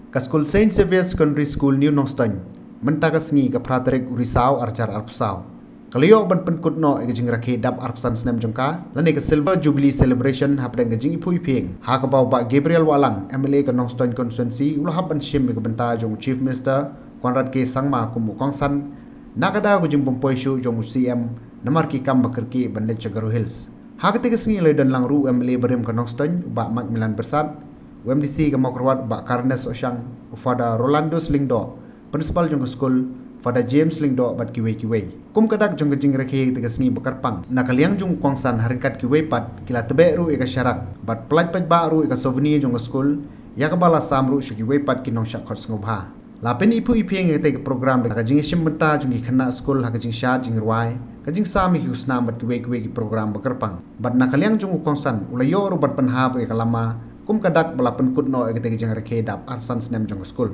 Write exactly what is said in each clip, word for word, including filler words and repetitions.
Ka skul Saint Xavier Secondary School New Nongstoiñ, mynta ka sngi ka phra tarik u Risaw arhajar arphew saw, ka la ïoh ban pynkut noh ïa ka jingrakhe dap arphew san snem jong ka, lane ka Silver Jubilee Celebration hapdeng ka jingiphuh iphieng, ha kaba u Bah Gabriel Wahlang, M L A ka Nongstoiñ Constituency, u la hap ban shim ïa ka bynta jong u Chief Minister Conrad K Sangma kum u kongsan, na ka daw ka jingbympuishah jong u C M, namar ki kam ba kyrkieh ban leit sha Garo Hills. Ha katei ka sngi la ïadon lang ruh u M L A barim ka Nongstoiñ, u Bah Macmillan Byrsat, u M D C ka Mawkyrwat, u Bah Carnes Oshang, u Father Rolandus Lyngdoh, Principal jong ka skul, Father James Lyngdoh bad kiwei kiwei. Kum ka dak jong ka jingrakhe katei ka sngi ba kyrpang, na ka liang jong u kongsan ha ryngkat kiwei pat, ki la tbeh ruh ïa ka sharak, bad pyllait paidbah ruh ïa ka souvenir jong ka skul, ïa kaba la sam ruh sha kiwei pat ki nongshah khot sngewbha. La pyniphuh iphieng ïa katei ka program da ka jingïashim bynta jong ki khynnah skul ha ka jingshad jingrwai, ka jingsam ïa ki khusnam bad kiwei kiwei ki program ba kyrpang. Bad na ka liang jong u kongsan, u la ïoh ruh ban pynhap ïa ka lama, kum ka dak ba la pynkut noh ïa katei ka jingrakhe dap arphew san snem jong ka skul.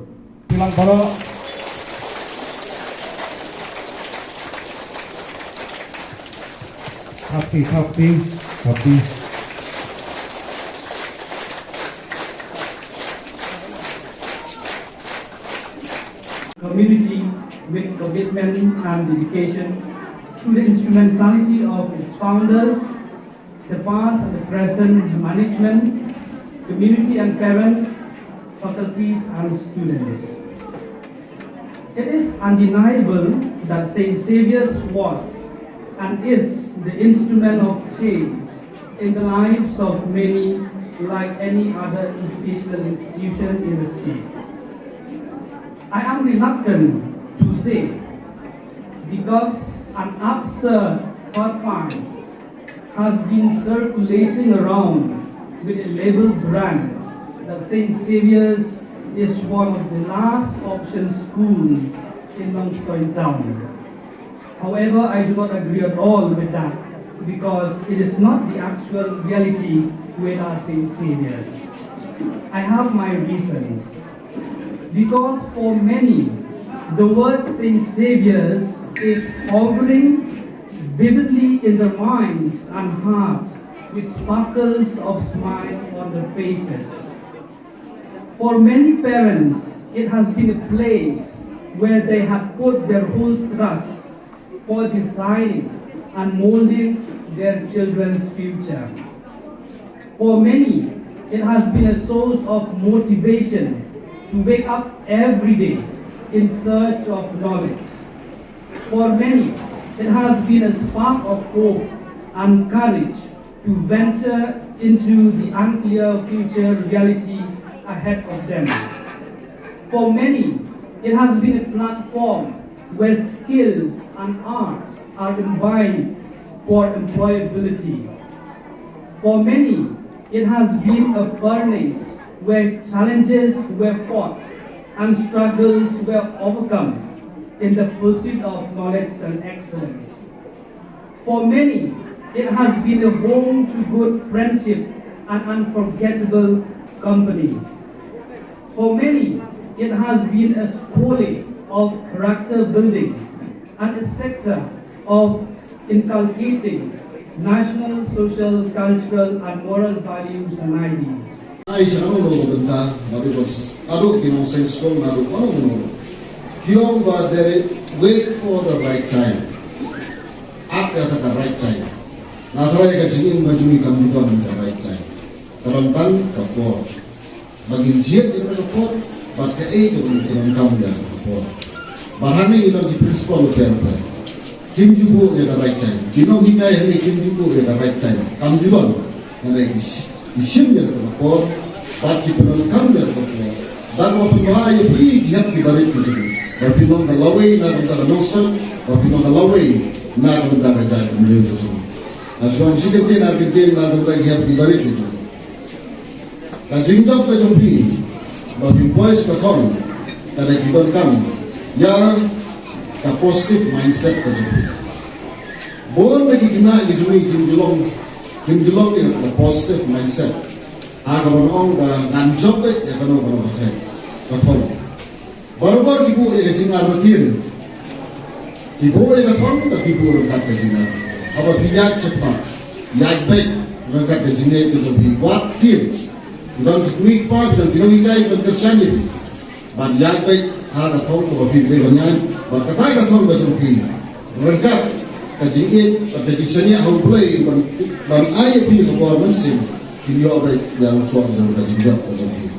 Silang baroh. Happy, happy, happy. Community with commitment and dedication through the instrumentality of its founders, the past and the present management, community and parents, faculties and students. It is undeniable that Saint Xavier's was and is the instrument of change in the lives of many, like any other educational institution in the state. I am reluctant to say, because an absurd thought fine has been circulating around with a label brand that Saint Xavier's is one of the last option schools in Nongstoiñ town. However, I do not agree at all with that, because it is not the actual reality with our Saint Xavier's. I have my reasons. Because for many, the word Saint Xavier's is hovering vividly in their minds and hearts with sparkles of smile on their faces. For many parents, it has been a place where they have put their whole trust for designing and molding their children's future. For many, it has been a source of motivation to wake up every day in search of knowledge. For many, it has been a spark of hope and courage to venture into the unclear future reality ahead of them. For many, it has been a platform where skills and arts are combined for employability. For many, it has been a furnace where challenges were fought and struggles were overcome in the pursuit of knowledge and excellence. For many, it has been a home to good friendship and unforgettable company. For many, it has been a school of character building and a sector of inculcating national, social, cultural, and moral values and ideals. Ai sha no no bynta ba bi bos ado ki nong seng skong na do ano no. Ki ong ba there is wait for the right time. Ap ïa ka right time. Na trai ka jingim ba juni kam jubon ka right time. Ka long tang ka por. Ba ngin jied ïa ka por, bad kaei kaba ngin ïoh kam ïa ka por. Bad hangne ngi don ki principal u pen pen. Kim ju buh ïa ka right time. Ki nonghikai hangne kim ju buh ïa ka right time. Kam ju don. Hangne ki sh-, ki shim ïa ka por. Bad ki pyndonkam ïa ka por. Bad ba pynbha ïa phi ki hep ki barit ki jong ngi. Ba phi long ka lawei na ka bynta ka nongsan. Ba phi long ka lawei na ka bynta ka jaitbynriew ka jong ngi. Nga shu wan shi kyntien ar kyntien na ka bynta ki hep ki barit ki jong ngi. Ka jingjop ka jong phi, ba phi poi sha ka thong, ka dei ki donkam ïa ka positive mindset ka jong phi. Bun na ki khynnah ki jong ngi kim ju long, kim ju long ïa ka positive mindset. Ha kaba ong ba ngan jop beit ïa kano kano ka thong, ka thong. Barobar ki buh ïa ka jingartatien. Ki buh ïa ka thong, ki buh ryngkat ka jingartatien. Haba phi ïaid shaphang, ïaid beit ryngkat ka jingngeit ka jong phi. Wat kiew. Phi don ki kmie ki kpa, phi don ki nonghikai, phi don kyrshan ïa phi. Ban ïaid beit ha ka thong kaba phi dei ban ïaid bad kata ka thong ka jong phi. Ryngkat ka jingïeit bad ka jingshaniah ha U Blei ban, ban ai ïa phi ka bor mynsiem. Phin ïoh beit ïa u soh jong ka jingjop ka jong phi.